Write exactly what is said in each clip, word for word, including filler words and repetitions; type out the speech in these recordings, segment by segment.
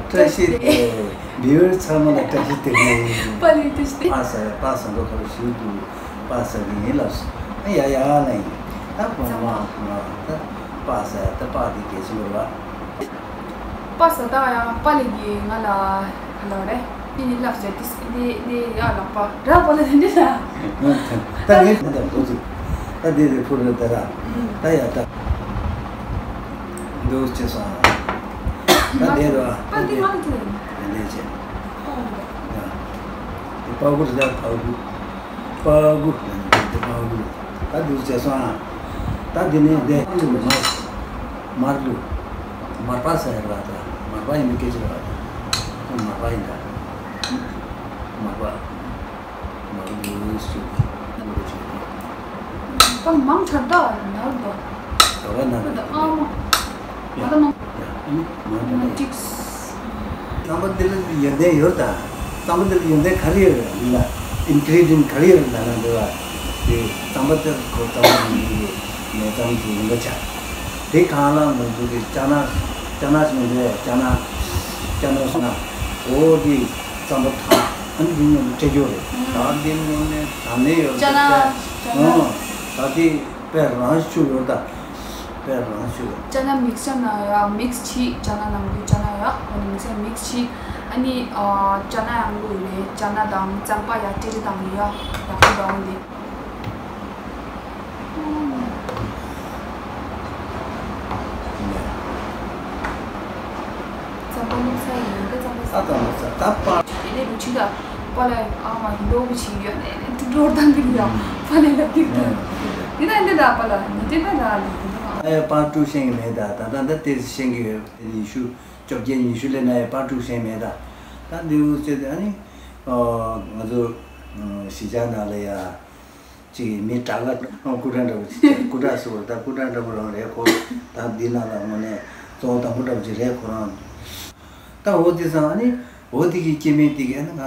བཀྲ་ཤིས་བདེ་ལེགས། བི་ཡུ་ཚང་མ་ལ་བཀྲ་ཤིས་བདེ་ལེགས། པ་ལི་བཀྲ་ཤིས་བདེ་ལེགས། པ་ས་པ་ས་འགྲོ་ཁོ་ཞིག་ཏུ་པ་ས་གི་ཡིན་ལབ་སོང་། ཡ་ཡ་ལ་ཡིན། ད་གོ་མ་ང་ད་པ་ས་ད་པ་དེ་གལ་ཆེན་པོ་རེད་པ། པ་ས་ད་ཡང་པ་ལི་གི་ང་ལ་ལོ་རེ་དེ་ནི་ལབ་ཟེར་དེ་དེ་དེ་ཡ་ལག་པ་ར་པ་ལ་དེ་འདྲ་ལ། ད་ངས་ད་འགོ་ཚུགས། ད་དེ་རེ་ཕུར་རེ་ད་ར། ད་ཡ་ད། འདུག་ཅེས་སོང་། ད་དེ་ར། པ་འདི་ང་ལ་ཐུག་ཡོད། དེ་འདྲས་བྱས། ཨོ། ཡ། དེ་པ་གུ་རེད་ད་པ་གུ། པ་གུ་རེད་དེ་པ་གུ་རེད། ད་འདུག་ཅེས་སོང་། ད་འདི་ནས་འདི་མར་ལུ། མར་པ་ཟེར་བ་ད། མར་པ་ཡིན་པའི་སྐད་ཆ་རེད་པ་ད། མར་པ་ཡིན་ད། མར་པ། མར་པ་ཡིན་ཞུ། པ་མང་དྲགས་ད་ནར་ད། ག་བ་ན་ད་ཨ་མ། ང་ད་མང་། ཡ་ཨ་ནི་མ་ད་ན་ཡ། ཏིགས། རྩམ་པ་འདི་ལ་ཡོན་ཏན་ཡོད་ད། རྩམ་པ་འདི་ལ་ཡོན་ཏན་ག་རེ་ཡོད་རེད་འདི་ལ། ཨིན་གི་རི་ཌི་ཡན་ག་རེ་ཡོད་རེད་ད་ན་འདི་བ། དེ་རྩམ་པ་འདི་ཁོ་རྩམ་པ་མི་འདི་མེ་རྩམ་གྱི་ཡིན་པ་ཆ། དེ་གང་ལ་ང་ཚོ་གི་ཅ་ན། ཅ་ན་ཞིག་འདི་ཅ་ན། ཅ་ན་སོང་ན། འོ་དེ་རྩམ་པ་ཐང་། ཨ་ནི་འདི་ཉོ་སྤྲད་རྒྱུ་རེད། ད་འདི་ཉོ་ནས་ད་ནས་ཡོད་ཅ་ན། ཅ་ན། ཨོ། ད་དེ་དཔེ་རང་ཤུགས་ཡོད་ད། དཔེ་རང་ཤུགས་ཡོད། ཅ་ན་མིག་སར་ནང་ཡ་མིག་སི་བྱས། ཅ་ན་ནང་གི་ཅ་ན་ཡ་ཨ་ནི་མིག་སར་མིག་སི་བྱས། ཨ་ནི་ཨ་ཅ་ན་ཡང་ལུག་ཡོད་རེད། ཅ་ན་དང་རྩམ་པ་ཡ་ཏི་རི་དང་ཡ་ཡག་པོ་འདུག་འདི། རྩམ་པ་བླུགས་ཚར་ཡིན་ད། རྩམ་པ་ས་དང་ས་ད་པ། དེ་ནས་རུ་ཆི་ད་པ་ལ་ཨ་མ་ཡིན་འགྲོ་གི་ཆི་ཡོད་ནས་ནས་ཏུ་འགྲོ་དང་གི་ཡ་པ་ལ་ལབ་གི་ད། དེ་ད་འདི་ད་པ་ལ་ནི་དེ་ད་ད་ལ་དེ་ད། ཨ་ཡ་པ་ཀྲུ་ཤེས་གི་མེད་ད། ད་ད་ད་དེ་ཤེས་གི་ཡོད། ཉི་ཤུ་བཅོ་བརྒྱད་ཉི་ཤུ་ལས་ན་ཡ་པ་ཀྲུ་ཤེས་མེད་ད། ད་འདི་འུ་ཚོ་དེ་ཨ་ནི་ང་ཚོ་གཞིས་ཆགས་ནང་ལ་ཡ། ཅིག་མི་དྲག་ག་སྐུ་དྲག་འདྲ་བོ་ཅིག་སྐུ་དྲག་ཟེར་བ་ད་སྐུ་དྲག་འདྲ་བོ་རང་རེད་ཁོ། ད་འདི་ནང་ལ་དངོས་གནས་གཙོ་བོ་དང་པོ་འདྲ་བོ་ཅིག་རེད་ཁོ་རང་། ད་འོ་དེ་ཙང་ཨ་ནི་འོ་དེ་གི་སྐྱེ་དམན་དེ་གི་ཨ་ནི་ང་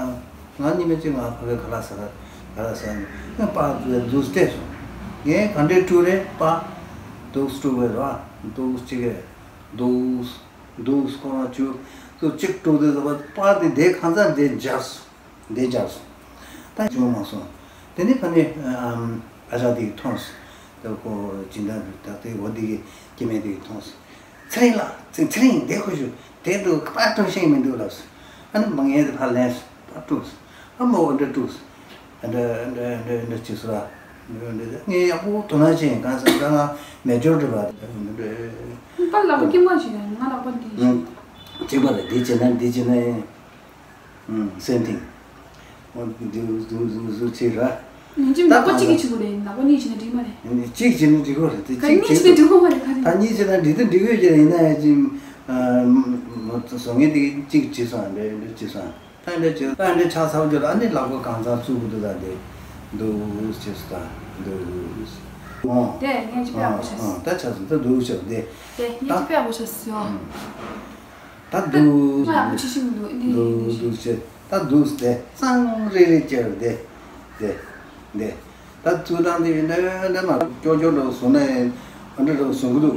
ང་གཉིས་མེད་ཅིག་ང་ཕ་གི་ཁ་ལག་ཟ་ག་ཁ་ལག་ཟ་ནི་ང་པ་འདུག་སྟེ་སོང་། ངས་ག་འདྲས་བཀྲུ་རེད་པ། འདུག་བཀྲུ་བས་ར་འདུག་ཅིག་གི་འདུག་འདུག་ཁོ་རང་ཅུ་ཏུ་ཅིག་བཀྲུ་དུས་ཟ་བ་པ་དེ་དེ་གང་ཚ་དེ་འཇགས། འདི་འཇགས་སོང་། ད་བྱུང་མ་སོང་། དེ་ནས་ཕ་ནས་ཨ་ཅག་དེ་མཐོང་སོང་། ད་ཁོ་སྦྱིན་བདག་ད་ལྟའི་འོ་འདི་གི་སྐྱེ་དམན་དེ་མཐོང་སོང་། ཚེ་རིང་ལགས་ཚེ་ཚེ་རིང་འདི་ཁོ་ཞུ་དེ་འདུག་པར་སྐྲུན་ཤེས་མི་འདུག་ལབ་སོང་། ཨ་ནི་མ་ངས་དེ་ཕར་ལེན་སོང་པར་སྐྲུན་སོང་། ཨ་མ་འོ་འདྲ་སྐྲུན་སོང་། ཨ་འདྲ་འདྲ་འདྲ་འདྲ་བྱེད་སོང་ར། ངས་ཡག་པོ་དོ་སྣང་བྱས་ཡིན་གང་ཟེར་ན་ང་མེ་ཇོར་འདྲ་བ་འདྲ། པར་ལག་པ་སྐྱེ་མ་ཞིག་ཡང་ང་ལག་པ་འདི་ཞིག་གཅིག་པ་རེད། འདི་བྱེད་ན་འདི་བྱེད་ན་ཡིན། ཨུམ། སེམས་གཏིང་། འོ་འདུག་འདུག་འདུག་འདུག་བྱེད་ར། ཉིན་གཅིག་ད་ནག་པོ་གཅིག་གིས་བྱེད་དགོས་རེད། ནག་པོ་གཉིས་བྱེད་ན་འགྲིག་མ་རེད། གཅིག་བྱེད་ན་འགྲིག་གོ་རེད་དེ། གཅིག་གཉིས་བྱེད་ན་འགྲིག་གོ་མ་རེད་ཁ་རེད། ད་གཉིས་བྱེད་ན་འགྲིག་དེ་འགྲིག་ཡོད་ཀྱི་རེད། ཡིན་ན་ཡང་ཅིག་བཟོ་མཁན་དེ་གཅིག་བྱེད་སོང་འདྲ་འདྲ་བྱེད་སོང་། ད་འདྲ་བྱེད་ད་འདྲ་ཆགས་ཚར་རྒྱུ་ལ་ཨ་ནི་ལག་པ་གང་ཚང་བཙུགས་དགོས་འདུག་ད་དེ་འདུག་བྱེད་སོང་ད་འདུག་ཨོ། དེ་ངས་ཅིག་དཔེ་ཡག་པོ་བྱས་སོང་། ད་ཆགས་སོང་ད་འདུག་བྱས་དེ། དེ་ངས་ཅིག་དཔེ་ཡག་པོ་བྱས་སོང་། ད་འདུག་ང་ཡག་པོ་ཅི་ཞིག་མི་འདུག་འདི་འདུག་འདུག་ཅེས་ད་འདུག་སྟེ་གཙང་རེ་རེ་བྱས་པ་དེ་དེ་དེ་ད་ཚུལ་དང་དེ་ཡིན་ན་ཡང་འདྲ་མ་ཀྱོག་ཀྱོག་འདྲ་བོ་བཟུང་ན་ཡང་ཨ་འདྲ་འདྲ་བོ་བཟུང་གི་འདུག་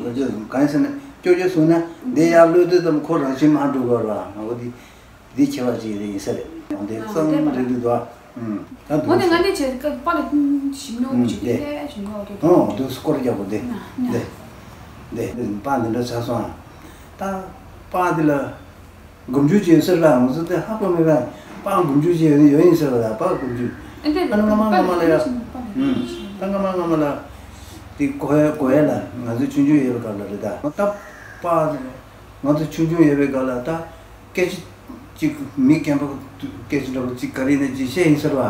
གང་ཟེར་ན་ཀྱོག་ཀྱོག་བཟུང་ན་དེ་ཡར་གློད་དུས་ཙམ་ཁོ་རང་བཞིན་མ་འགྲོ་གི་རེད་བ། འོ་དེ་འདི་ཁྱད་པར་ཅིག་རེ་ཡིན་ས་རེད། འོ་དེ་གཙང་རེ་རེ་འདུག་ཨ། ད་འོ་དེ་ང་འདི་བྱས་སྐབས་པ་ལ་ཞིམ་ཉོ་ཞིག་དེ་ཞིམ་ཉོ་དེ་ཨོ་འདུག་སྐོར་རྒྱག་པོ་དེ་དེ་དེ་པ་འདི་འདྲ་ཆགས་སོང་ཨ། ད་པ་འདི་ལ། སྒོམ་རྒྱུ་ཅིག་ཡོད་ཟེར་ལ་ང་ཚོ་དེ་ཧ་གོ་མེད་པ། པ་སྒོམ་རྒྱུ་ཅིག་ཡོད་ཡོད་ཡིན་ཟེར་བ་ལ་པ་སྒོམ་རྒྱུ། ཨ་ནི་སྔ་མ་སྔ་མ་ལ་ཡ། ད་སྔ་མ་སྔ་མ་ལ། དེ་གོ་ཡ་གོ་ཡ་ལ་ང་ཚོ་ཆུང་ཆུང་ཡོད་པའི་སྐབས་ལ་རེད་ད། ད་པ། ང་ཚོ་ཆུང་ཆུང་ཡོད་པའི་སྐབས་ལ་ད། སྐད་ཆ་ཅིག་མི་རྒན་པ་སྐད་ཆ་འདྲ་པོ་ཅིག་ག་རེ་ཡིན་ན་ཅིག་བཤད་ཡིན་ཟེར་བ།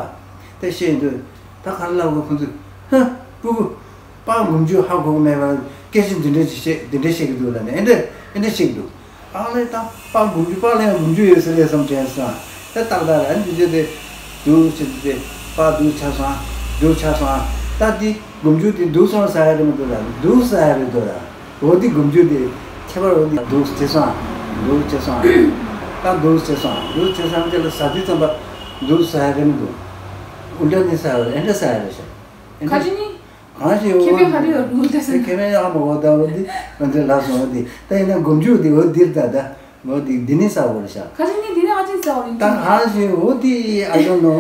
དེ་བཤད་ཡིན་དུས་ད་ག་རེ་ལབ་དགོས་ཁོང་ཚོས། ཧ། སྤུ་གུ། པ་སྒོམ་རྒྱུ་ཧ་གོ་གི་མེད་པར་སྐད་ཆ་འདི་འདྲ་ཅིག་བཤད་འདི་འདྲ་བཤད་ཀྱི་འདུག་ལབ་ནས་ཨེ་འདྲ་ཨེ་འདྲ་བཤད་ཀྱི་འདུག་ཨ་ལས་ད་པ་སྒོམ་རྒྱུ་པ་ལ་ཡང་སྒོམ་རྒྱུ་ཡོད་ཟེར་ལས་བསམ་དྲན་སོང་། ད་ཏག་ཏག་རེད། ཨ་ནི་འདི་ཚོ་དེ་འདུག་ཟེར་དུས་དེ་པ་འདུག་ཆགས་སོང་། འདུག་ཆགས་སོང་། ད་འདི་སྒོམ་རྒྱུ་དེ་འདུག་སོང་ཟེར་ཡ་རེད་མི་འདུག་ལ་འདུག་ཟེར་ཡ་རེད་འདུག་ལ། འོ་འདི་སྒོམ་རྒྱུ་དེ་ཁྱད་པར་འོ་འདི་འདུག་བྱས་སོང་། འདུག་བྱས་སོང་། ད་འདུག་བྱས་སོང་། འདུག་བྱས་སོང་དེ་ལ་ཟ་དུས་ཙམ་པ་འདུག་ཟེར་ཡ་རེད་མི་འདུག་ཨུ་ལྟ་ནི་ཟེར་ཡ་རེད། ཨེ་འདྲ་ཟེར་ཡ་རེད་ཤག་ཨེ་འདྲ་ཁ་ཅི་ནི། གང་ཞིག་ཁེ་ཕན་ག་རེ་ཡོད་འདུག་ལྟ་ཟེར། ཁེ་ཕན་ཡང་མ་འོ་ད་འོ་འདི་ང་ཚོས་ལབ་སོང་འོ་འདི་ད་ཡིན་ན་སྒོམ་རྒྱུ་འདི་འོ་འདིར་ད་ད། འོ་དེ་འདི་ནས་ཟ་བོར་ཤག་ཁ་ཅིག་ནི་འདི་ནས་ཨ་ཅིག་ཟ་བོར་ཡིན། ད་ཨ་ཞེ་འོ་དེ་ཨ་ཅོ་ནོ།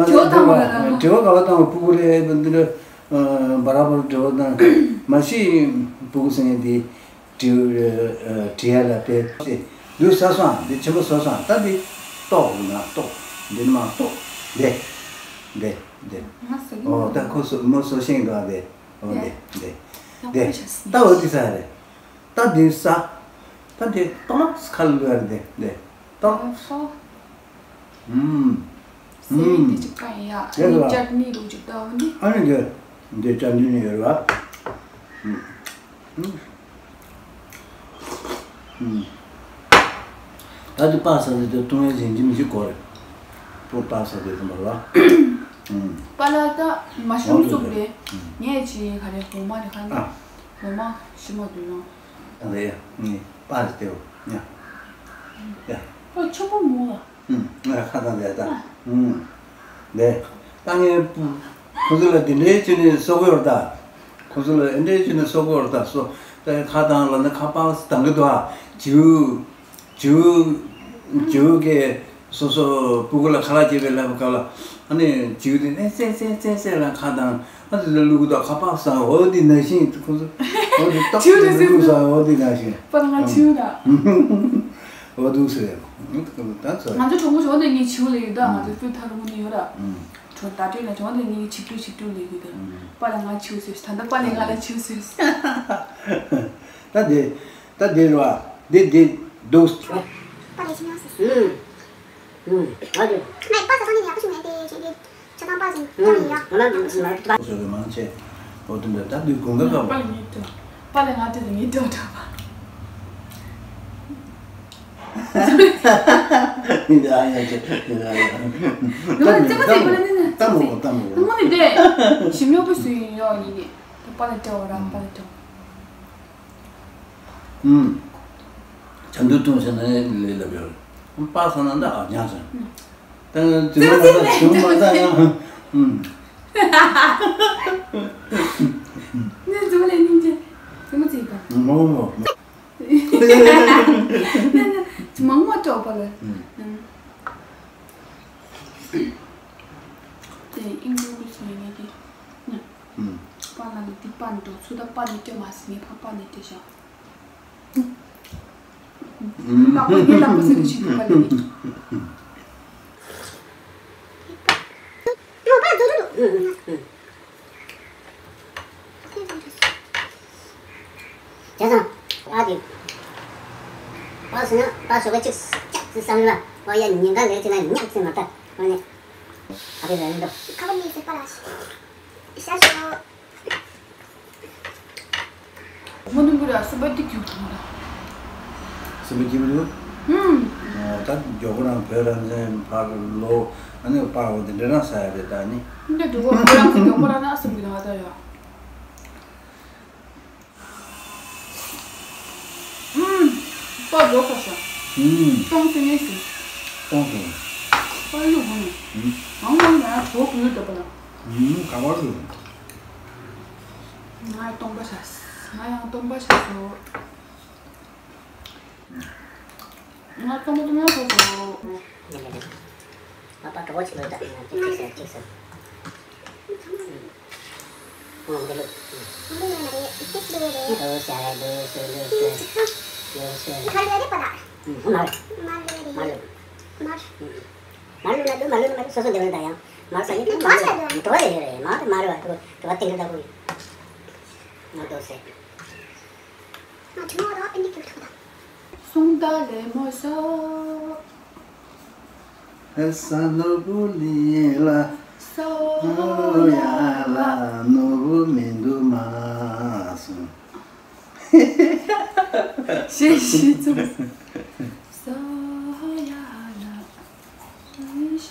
དྲི་བ་ག་བ་དང་བ་ཕྲུ་གུ་རེད་འདི་འདྲ། བར་བར་དྲི་བ་དང་མ་གཞི་ཕྲུ་གུ་ཟེར་མཁན་དེ་དྲི་དྲི་ཡ་ལ་དཔེ་དེ་འདུག་ཟ་སོང་། འདི་ཆེན་པོ་ཟ་སོང་། ད་འདི་ལྟོགས་འདུག་ན་ལྟོགས། འདི་ནི་མ་ལྟོགས། འདི་འདི་འདི། ང་ཟ་གི་ཨོ་མ་ད་ཁོ་སོ་མོ་སོ་ཤིང་འདུག་ཨ། འདི་ཨོ་འདི་འདི་འདི། ད་འོ་དེ་ཟ་རེད། ད་འདི་ཟ། ད་འདི་ཏོག་ལོག་ཁ་ལ་ལུས་རེད། འདི་འདི་ཏོག་ཨ་ཧོ། ཨུམ། སེ་རིལ་ཨུམ། དེ་ཅིག་གང་ཡ། ཨ་ནི་ཅཊ་ནི་རུ་ཅིག་ཏོག་འདི། ཨ་ནི་འདི་འདི་ཅཊ་ནི་ནི་ཡོད་རེད་བ། ཨུམ། ཨུམ། ཨུམ། ད་འདི་པགས་ཟ་དེ་དེ་བཏུང་བའི་རིན་གྱི་མི་གཅིག་གོ་རེད། པོ་པགས་ཟ་དེ་དེ་མ་རེད་བ། ཨུམ། པ་ལ་ད་མ་ཤོང་ཨོ་བཙུགས་རེད། ཨུམ། ངས་ཅི་ག་རེ་ལོ་མ་རེད་ཁ་ན། ཨ། ལོ་མ་ཤི་མ་དུས་ཡོང་། རེད། ངས་པར་སྟེར་ཡ། ཡ། ཨ་ཆོག་པོ་མོ་ལ། ཨུམ། ང་ཁ་བཏང་བསྡད་ད། ཨ། ཨུམ། ལེ། ད་ངས་ཁོ་ཚོ་ལ་འདི་འདྲའི་ཅི་ནས་གསོག་གི་ཡོད་ད། ཁོ་ཚོ་ལ་འདི་འདྲའི་ཅི་ནས་གསོག་གི་ཡོད་ད། སོ། ད་ཁ་བཏང་ལ་ནི་ཁ་པར་བཏང་གི་འདུག་ཨ། ཇུ། ཇུ། ཇུ་གིས་སོ་སོ་སྤུ་གུ་ལ་ཁ་ལག་སྐྱེས་པའི་ལབ་སྐབས་ལ། ཨ་ནི་ཇུ་དེ་ནས་ཙེ་ཙེ་ཙེ་ཙེ་ལ་ཁ་བཏང་། ཨ་དེ་ལ་བླུག་དང་ཁ་པར་བཟང་འོ་དེ་ནང་བཞིན་ཁོ་ཚོ་འོ་དེ་ཏོག་ཙེ་ལ་བླུག་བཟང་འོ་དེ་ནང་བཞིན། པ་ང་ཆུ་ད། འོ་འདུག་ཟེར། ད་ཚོ། ང་ཚོ་གྲོགས་མོ་གྲོགས་དེ་ངའི་ཆུ་ལ་ཡོད་ད། ང་ཚོ་སྤུས་ཐ་རུ་ནི་ཡོད་ར། གྲོགས་ད་དྲན་ལ་གྲོགས་དེ་ངའི་ཆིབས་ཏུ་ཆིབས་ཏུ་ལ་ཡོད་ད། པ་ལ་ང་ཆུ་ཟེར། ད་ལྟ་པ་ལ་ང་ལ་ཆུ་ཟེར། ད་དེ། ད་དེ་རེད་བ། དེ་དེ་འདུག་པ་ལ་ཆུ་ཡང་ཟེར། ཨུམ། ཨུམ། ཨ་དེ། ང་པ་ས་ས་ནི་ཡག་པོ་ཆུ་མེད་དེ་ཆེ་དེ། ཆ་ཚང་པ་ཟེར་ཡང་ཡིན་ཡ། ང་ལ་ང་ལ་ང་ལ། བཟོ་གི་མང་ཆེ། འོ་དེ་འདྲ་ད་དུས་དགུན་ཁ་ག་པ་ལ་ངའི་དྲི། པ་ལ་ང་དྲི་ངའི་དྲི་དྲི་བ། ཡ་ཡ་ཆེ་ཡ་ཡ། ང་ལ་ཙེ་པ་ཙེ་པ་ལ་ནི་ནི་ཙེ་པ་ཙེ། ད་མོ་ད་མོ། ད་མོ་ནི་དེ། ཞིམ་ཡོག་པོ་སུ་ཡིན་ཡོག་ཡིན་ནི། ད་པ་ལ་དྲི་བ་ར་པ་ལ་དྲི་བ། ཨུམ། ཆ་འདུག་ཐུང་ཟེར་ན་ལས་ལབ་ཡོད། པ་ས་ན་འདི་ཨ་ཉག་ཟེར། ད་དེ་མ་ད་དེ་མ་ད་ཡང་། ཨུམ། ནི་ཙེ་པ་ལ་སྙིང་རྗེ། ཙེ་པ་ཙེ་པ། མོ་མོ། མང་མ་སྤྲོ་པ་ལ། ཨུམ། དེ་ཨིན་ཇི་གི་སོ་ཡིན་ནི་དེ། ཨུམ། པ་ལ་ནི་དེ་པ་འགྲོ་ཚུལ་ད་པ་ནི་སྤྲད་མ་སི་ངས་ཕ་པ་ནི་སྤྲད་ཤག་ལག་པ་ངའི་ལག་པ་ཟེར་གི་ཆེན་པོ་པ་ལ་ནི། བྱས་ཙང་། ཨ་དེ། པ་ཟེར་ན་པ་ཞོགས་པ་གཅིག་ཅག་ཙི་བསམ་ལ། པ་ཡ་ཉིན་གང་ལས་ཅི་ན་ཉག་ཙི་མ་ལྟ། ཨ་ནི། ཨ་ཕི་ཟེར་ནི་འདུག་ཁ་པ་ནི་ཟེར་པ་ལ། ཤ་ཤོ། མོ་ནུ་གུ་ར་སུ་པ་ཏི་ཀྱུ་ཐུང་ར། སུ་པ་ཀྱུ་ཐུང་། ཧུམ། ད་མགྱོགས་པོ་རང་བོད་རང་བཙན་ཕར་ལོ། ཨ་ནི་པར་འོ་དེ་འདྲ་རང་ས་ཡ་རེད་ད་ནི། འདི་འདུག་གོ་བོད་རང་བཙན་མགྱོགས་པོ་ར་ན་སུ་པ་ཀྱུ་ཐུང་ད་ཡོད། ཧུམ། པ་རྒྱོབ་ས་ཤ། ཧུམ། སྟོང་སེ་ནས་སུ། སྟོང་སེ། པ་ལུ་ཧུམ། ཧུམ། ཨང་ཨང་ང་གྲོགས་གུ་ཡོད་ད་པ་ལ། ཧུམ་ག་བར་དུ། ང་ཡང་སྟོང་པ་ཤ། ང་ཡང་སྟོང་པ་ཤ་སོ། ང་སྟོང་པ་སྟོང་ཡང་སོ་སོ། ལེ་ལེ་ལེ། ཨ་ཕ་གྲོགས་པོ་ཆེ་ལོས་ད་ང་ཅིག་ཅིག་ཟེར་ཅིག་ཟེར། ཨོ་འདི་ལོ། འདི་ཡོད་མ་རེད། ཏིག་ལོས་རེད། ལོས་ཟེར་རེད། ལོས་ཟེར་ལོས་ཟེར། ལོས་ཟེར། ག་ལོས་རེད་པ་ད། མར། མར་ལོས་རེད། མར་ལོས། མར། མར་ལོས་ན་ལོས་མར་ལོས་ན་མར་ལོས་སོ་སོ་འདི་ལོས་ད་ཡང་། མར་ཟེར་ཡིན། མར་ཟེར་ཡོད་རེད། མར་དེ་མར་རེད་པ། དེ་བ་ཏིང་ཀི་ལྟ་བུ་ཡིན། ང་ལོས་ཟེར། ང་དྲི་མ་ར་ཨེ་འདི་ཁྱོད་ཐུག་དང་། སུང་ད་ལེ་མོ་སོ། ཧེ་ས་ནོར་བུ་ལི་ལ། སོ་ཡ་ལ་ནོར་བུ་མི་འདུག་མ་སོང་། ཤེས་ཤེས་ཙམ། སོ་ཡ་ལ།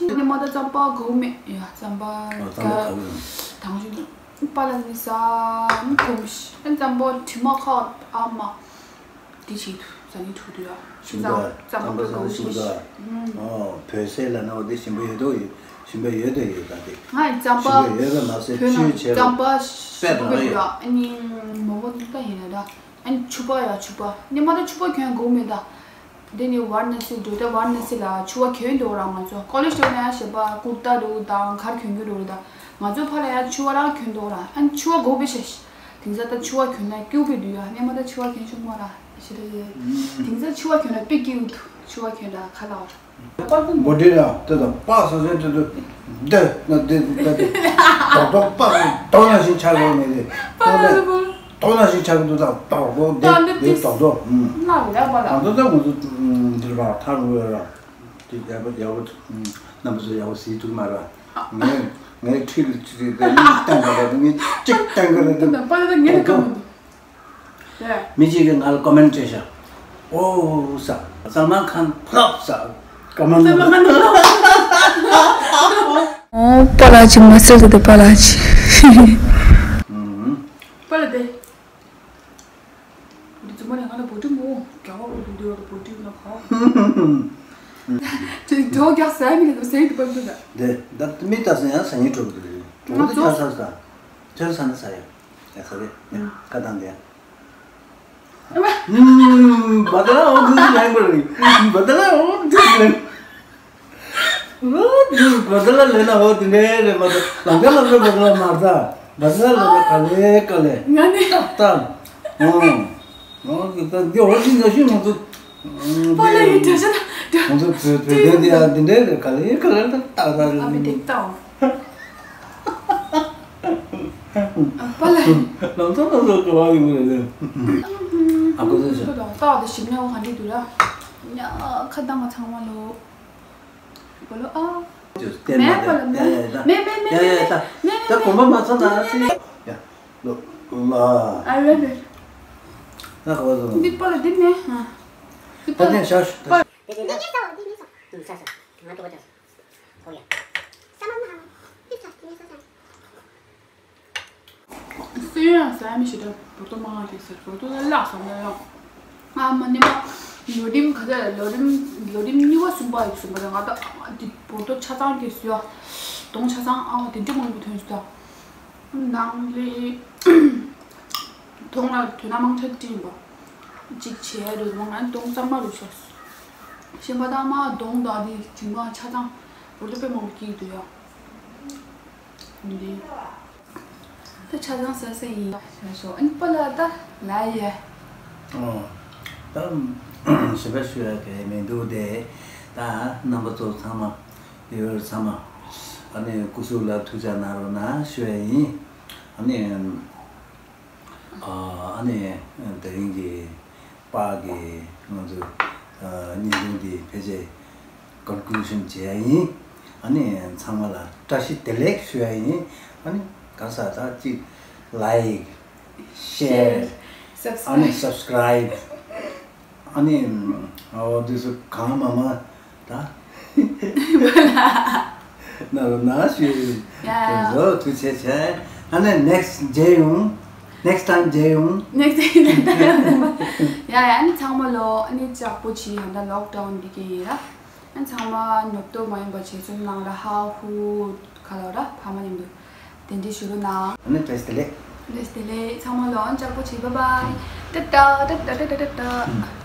ཉི་མ་ད་རྩམ་པ་གོ་མེད་ཡ། རྩམ་པ་ཨ་རྩམ་པ་ག་ག་བུ་ཡང་། དང་ཞུ་པ་ལ་ནི་ས་མི་གོམས་ཤི། རྩམ་པ་དྲི་མ་ཁ་ཨ་མ། དེ་བྱེད་དུ་ཟ་ནི་ཐུག་དུ་ཡ། ཞིམ་ད་རྩམ་པ་གོམས་ཤི། ཨོ་བོད་ཟས་ལ་ན་འོ་དེ་ཞིམ་པོ་ཡོད་དོ་ཡོད། ཞིམ་པོ་ཡོད་དོ་ཡོད་ད་དེ། ང་ཡི་རྩམ་པ་ཞིམ་པོ་ཡོད་པ་མ་ཟད་བོད་ནང་བཅུད་ཆེ་རྩམ་པ་ཞིམ་པོ་ཡོད་ཡ། ཨ་ནི་མོག་མོག་ད་ཡིན་ན་ད། ཨ་ནི་ཕྱུ་པ་ཡ་ཕྱུ་པ། ཉི་མ་ད་ཕྱུ་པ་གྱོན་གོ་མེད་ད། འདི་ནི་ཝཱ་ར་ཎ་སི་འགྲོ་དེ། ཝཱ་ར་ཎ་སི་ལ་ཕྱུ་པ་གྱོན་འདུག་ར། ང་ཚོ་ཀོ་ལེཇ་འགྲོ་ན་ཞེས་པ་ཀུར་ཏ་རུ་དང་གར་གྱོན་རྒྱུ་རུ་དང་། ང་ཚོ་ཕ་ལ་ཡང་ཕྱུ་པ་རང་གྱོན་འདུག་ར། ཨན་ཕྱུ་པ་གོ་བི་ཤེས། དེང་སང་ད་ཕྱུ་པ་གྱོན་ན་སྐྱུག་པའི་དུས་ཡ། སྔོན་མ་ད་ཕྱུ་པ་གྱོན་ཆོག་མ་ར་ཞེས་རེད། དེང་སང་ཕྱུ་པ་གྱོན་ན་དཔེ་སྐྱིད་འདུག་ཕྱུ་པ་གྱོན་ར་ཁ་ལག་ར། འབོ་ཏི་ར་དེ་དང་པ་ས་ས་དེ་དུ་དེ་ན་དེ་དེ་དེ་དོག་དོག་པ་དོག་ན་ཞིག་ཆགས་ཡོད་མེད་དེ། དོག་ན་ཞིག་ཆགས་དུ་དང་དོག་དོག་དེ་དེ་དོག་དོག་ཨུམ། ང་རེད་པ་ལ། ང་ཚོ་ད་ང་ཚོ་འདིར་བ་ཐར་འོས་ར། དེ་ཡག་པོ་ཡག་པོ་རྣམ་པ་ཚོ་ཡག་པོ་ཟིན་ཐུབ་མ་ར། ངས་ངས་ཁྲིད་ལ་ཁྲིད་དེ་ནི་བསྟན་པ་ར་ངས་གཅིག་བསྟན་གི་རེད། དེ་ན་པ་ལ་ངས་གང་མི་འདུག་མི་གཅིག་གིས་ང་ལ་ཀོ་མེན་ཊི་བྱས་ཤག་ཨོ་ས་སལ་མན་ཁཱན་ཕ་ལོབ་ས་ཀོ་མེན་ཊི། སལ་མན་ཁཱན་ཕ་ལོབ། ཨོ་པ་ལགས་ཅིག་མ་ཟེར་ཏེ་པ་ལགས་ཅིག་ཨུམ། པ་ལགས་དེ། འདི་ཚོ་མ་ནས་ང་ལ་བོ་ཏི་མོ་རྒྱ་བ་འོ་འདི་འདི་བ་བོ་ཏི་ན་ཁ། དེ་འགྲོ་རྒྱག་ཟ་མི་ལ་ཟ་ཡི་འདི་པ་འདི་ན། དེ་ད་མི་ལྟ་ས་ཡང་ཟ་ཡི་འགྲོ་གི་རེད། ང་འགྲོ་གི་ཚོ་ཆ་ས་ས་ཆ་ས་ན་ཟ་ཡ། ཡ་ས་རེད། ཁ་བཏང་དེ། ཨ་མ། ཨུམ། བ་ད་ལ་འོ་འདི་ལེན་པ་རེད། བ་ད་ལ་འོ་འདི་ལེན། འོ་འདི་བ་ད་ལ་ལེན་ན་འོ་འདི་ལེན་རེད་མ་གཏོགས་ལམ་ཁ་ལ་བ་ད་ལ་མ་རེད། བ་ད་ལ་ལེན་ན་ག་ལེ་ག་ལེ། ང་ནི། ཏག་ཏག་ཨོ། ཨོ་འདི་ད་འདི་འོ་འདི་ན་ཤི་མ་ཐུབ། པ་ལ་ཡི་དྲི་ཤ་ན་དྲི། ང་ཚོ་བོད་བོད་དོན་འདི་ཡང་འདི་འདྲའི་རེད། ག་ལེ་ག་ལེ་ད་ཏག་ཏག་རེད། ཨ་མི་དེ་ཏག་ཨ་པ་ལ། ལམ་སང་ལམ་སང་ག་བ་ཡོང་གི་རེད། ཨ་ཁུ་ཚོ་ཞིག་ཏག་ཏག་དེ་ཞིམ་ནས་འོ་ག་འདི་འདུག་ལ། ཉ་ཁ་བཏང་བ་ཚང་མ་ལོ། པ་ལོ་ཨ། ཅོ་སྟེར་མ་མེད་པ་ལ་མེད། ཡ་ཡ་ཡ། མེད་མེད་མེད་ཡ་ཡ་ཡ། མེད་ད་མེད་ད་གོམ་པ་མ་ཚང་ད་ཨ་ཙི། ཡ། ལོ་ལ། ཨ་རེད་རེད། ད་ག་བ་ཚོ། འདི་པ་ལ་འདི་མེད། ཨ། འདི་པ་ད་ལ། ནས་ཤ་ཤ་ད། དེ་དེ་དེ། ས་ས་ང་ཏོ་ཅ་ས། ཧོ་ཡ། ས་མ་ན་ཧ། དེ་ས་དེ་ནས་ས་ས། སུ་ཡང་ཟ་མི་ཤེས་ད། བོ་ཏོ་མང་གི་ཟེར། བོ་ཏོ་ལ་ལག་ཟ་མ་ཡོང་། ང་མ་ནི་མ། ལོ་རིམ་ག་ཚད་ལོ་རིམ་ལོ་རིམ་གཉིས་པ་གསུམ་པ་ཡོད་གསུམ་པ་རེད། ང་ད་འདི་བོ་ཏོ་ཆ་ཚང་གི་ཟོས། གདོང་ཆ་ཚང་ཨ་དེ་འདྲ་མང་པོ་ཐོན་སོང་ད། ནང་ལས་གདོང་ལ་དོན་དག་མང་ཆེ་སྤྲིན་པ། གཅིག་བྱས་རེད་མ། ང་གདོང་གཙང་མ་རུ་ཤོར་སོང་། གཞན་པ་ད་མ་གདོང་དང་དེ་དྲི་མ་ཆ་ཚང་བོ་ཏོ་དཔེ་མང་པོ་སྐྱེས་འདུག་ཡ། འདི། ད་ཆ་ཚང་ཟ་ས་ཡིན། ཤ་ཤོ་ཨན་པ་ལ་ད་ལ་ཡ། ཨོ། ད་ཞིབ་པ་ཞུ་ཡ་གི་མི་འདུག་སྟེ། ད་རྣམ་པ་ཚོ་ཚང་མ་ཡོད་ཚང་མ་ཨ་ནི་སྐུ་གཟུགས་ལ་ཐུགས་ཅག་གནང་རོགས་གནང་ཞུ་ཡ་ཡིན། ཨ་ནི། ཨ་ནི་དེ་རིང་གི་པར་གྱི་ང་ཚོ་བརྙན་ཐུང་འདི་ཕལ་ཆེར་ཀོན་ཀུ་ལུ་ཤན་བྱེད་ཡ་ཡིན། ཨ་ནི་ཚང་མ་ལ་བཀྲ་ཤིས་བདེ་ལེགས་ཞུ་ཡ་ཡིན། ཨ་ནི་ག་ས་ད་ཅིག་ལའིཀ་ཤེར་ཨ་ནི་སབ་སི་ཀ་རའིབ། ཨ་ནི། ཨོ་དེ་ཚོ་གང་མ་མ་ད། ན་རོ་ན་ཞུ། ཡ་ཡ། དེ་ཚོ་ཐུགས་རྗེ་ཆེ། ཨ་ནི་ནེག་སི་མཇལ་ཡོང་། ནེག་སི་ཊའིམ་མཇལ་ཡོང་། ནེག་སི་ཊའིམ། ཡ་ཡ། ཨ་ནི་ཚང་མ་ལོ་ཨ་ནི་ལྕགས་པོ་ཆེ་ཧ་ད་ལོག་ཌའུན་འདི་གི་ཡིན་ར། ཨ་ནི་ཚང་མ་ཉོབ་ཏོ་མ་ཡིན་པ་བྱས་ཚུལ་ནང་ལ་ཧ་ཧུ་ཁ་ལོ་ར་ཕ་མ་མཉམ་དུ། དེ་འདྲའི་ཞུ་རོགས་གནང་། ཨ་ནི་བཀྲ་ཤིས་བདེ་ལེགས། བཀྲ་ཤིས་བདེ་ལེགས། ཚང་མ་ལོ་ལྕགས་པོ་བྱེད། བཱའི་བཱའི། ཏ་ཏ་ཏ་ཏ།